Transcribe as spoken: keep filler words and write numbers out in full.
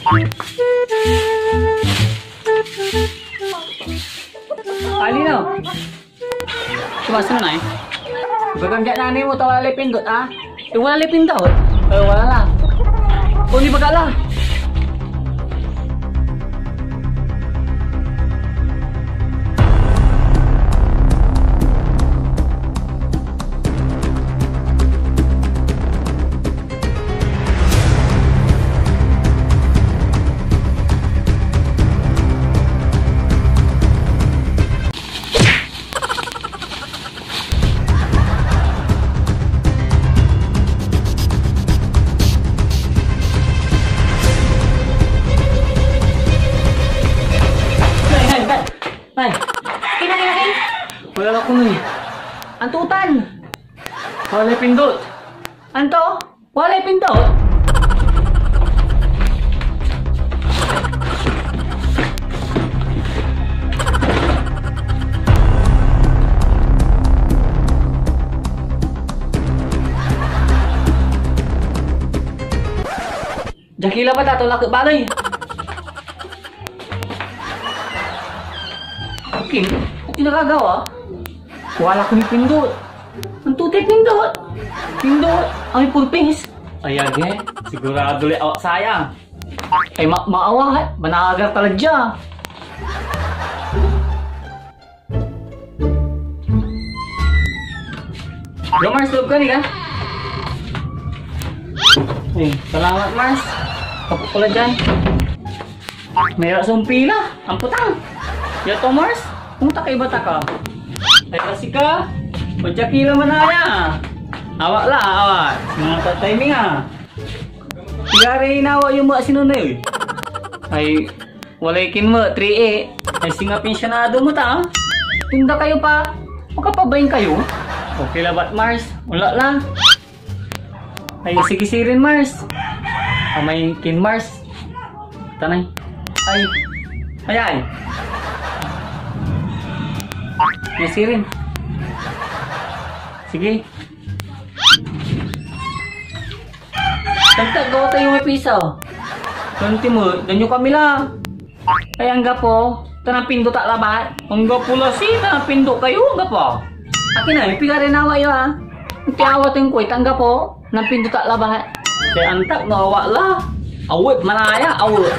Ali, no? Tumas na, eh. Ibagam dia nanay mo, ta wala lay pindot, ah? Eh, wala lay pindot? Eh, wala la. O, di baga la. Ay, ay, ay. Ay. Akin, akin, akin. Wala la kono, eh. Anto tan? Walay pindot. Anto? Walay pindot? Diad kila pa ta, tulak ed baley. Akin, akin nakagawa? Wala koy pindot. Anto tay pindot? Pindot, ay purpis. Ay, agi, sigurado lay awat saya. Ay, ma-, maawat, managar talaga dia. Yo, Mars, loob ka ni ka? Eh, salamat, Mars. Kapo pala dyan. May rason pila. Ampotang. Ya to, Mars. Kung takay bata ka. Ay, kasi ka. Padya kila manaya. Awak la, awak. Mga tatay mi nga. Pigaray inawa yo mo asinonay. Ay, walay kin mo, three A. Ay, singa pensionado mo ta, ah. Tunda kayo pa. Makapabaing kayo. Okay labat, Mars. Wala lang. Ay, sige, sirin, Mars. Amay kin Mars. Tanay. Ay. Ay, ay. Ay, sirin. Sige. Tagtag, gawa tayo may pisa. Twenty mo, danyo kami la. Ay, anggapo, ta nampindot ak labat. Anggapo la si, ta nampindot kayo, anggapo. Akin ay, pigaray inawa yo, ha? Antiawat ko, ta anggapo, nampindot ak labat. Kaya antak, no, awak la. Awet, manaya, awet.